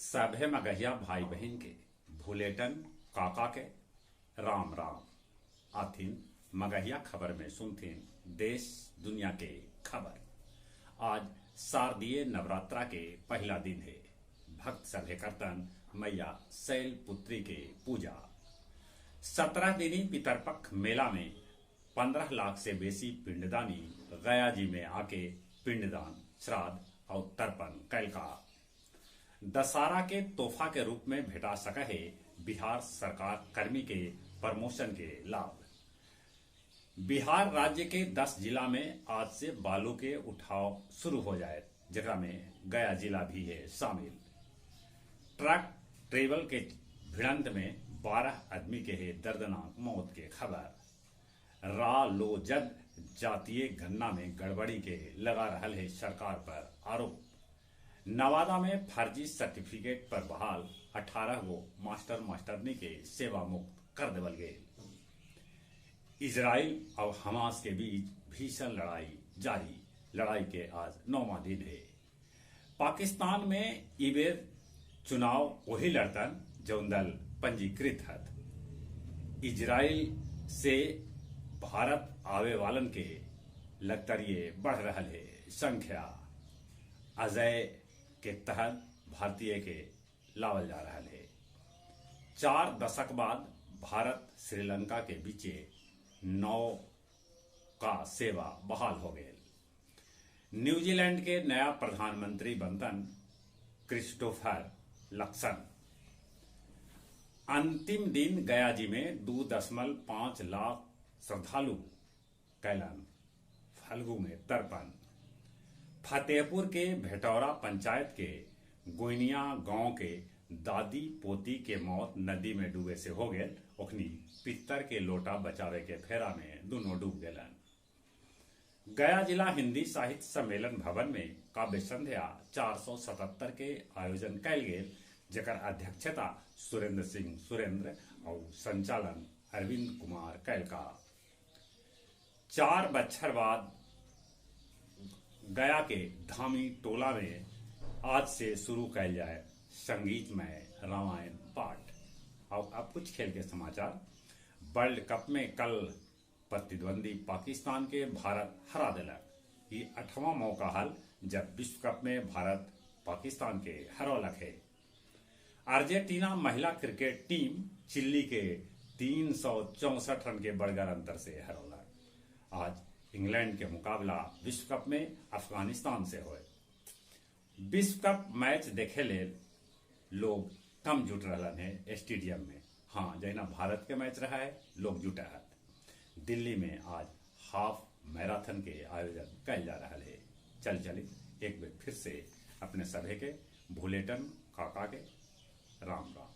सभे मगहिया भाई बहिन के भुलेटन काका के राम राम। आथिन मगहिया खबर में सुनथिन देश दुनिया के खबर। आज शारदीय नवरात्रा के पहला दिन है। भक्त सभे करतन मैया शैल पुत्री के पूजा। 17 दिनी पितरपक्ष मेला में 15 लाख से बेसी पिंडदानी गया जी में आके पिंडदान, श्राद्ध और तर्पण कैलका। दशहरा के तोहफा के रूप में भेटा सके है बिहार सरकार कर्मी के प्रमोशन के लाभ। बिहार राज्य के 10 जिला में आज से बालू के उठाव शुरू हो जाए, जेकरा में गया जिला भी है शामिल। ट्रक ट्रेवल के भिड़ंत में 12 आदमी के है दर्दनाक मौत के खबर। रालोजद जातीय गणना में गड़बड़ी के लगा रहल है सरकार पर आरोप। नवादा में फर्जी सर्टिफिकेट पर बहाल 18 गो मास्टर मास्टरनी के सेवा मुक्त कर देवल गए। इजराइल और हमास के बीच भीषण लड़ाई जारी। लड़ाई के आज 9वां दिन है। पाकिस्तान में इबेर चुनाव वही लड़तन जौन दल पंजीकृत हत। इजराइल से भारत आवे वालन के लगतरिये बढ़ रहा है संख्या। अजय के तहत भारतीय के लावल जा रहा है। 4 दशक बाद भारत श्रीलंका के बीचे 9 का सेवा बहाल हो गए। न्यूजीलैंड के नया प्रधानमंत्री बनतन क्रिस्टोफर लक्सन। अंतिम दिन गया जी में 2.5 लाख श्रद्धालु कैलन फल्गु में तर्पण। फतेहपुर के भेटौरा पंचायत के गोइनिया गांव के दादी पोती के मौत नदी में डूबे से हो गए। ओखनी पित्तर के लोटा बचावे के फेरा में दोनों डूब गलन। गया जिला हिंदी साहित्य सम्मेलन भवन में काव्य संध्या 477 के आयोजन कैल गेल, जेकर अध्यक्षता सुरेंद्र सिंह सुरेंद्र और संचालन अरविंद कुमार कैलका। 4 बच्छर बाद गया के धामी टोला में आज से शुरू कैल जाए संगीतमय रामायण पाठ। और अब कुछ खेल के समाचार। वर्ल्ड कप में कल प्रतिद्वंदी पाकिस्तान के भारत हरा दिलक। ये 8वां मौका हल जब विश्व कप में भारत पाकिस्तान के हरौलक है। अर्जेंटीना महिला क्रिकेट टीम चिल्ली के 364 रन के बड़गर अंतर से हरौलक। आज इंग्लैंड के मुकाबला विश्व कप में अफगानिस्तान से होए। विश्व कप मैच देखे ले लोग कम जुट रहा है स्टेडियम में। हाँ, जहिना भारत के मैच रहा है लोग जुटा है। दिल्ली में आज हाफ मैराथन के आयोजन कैल जा रहा है। चल चली एक बार फिर से अपने सभे के भुलेटन काका के राम राम।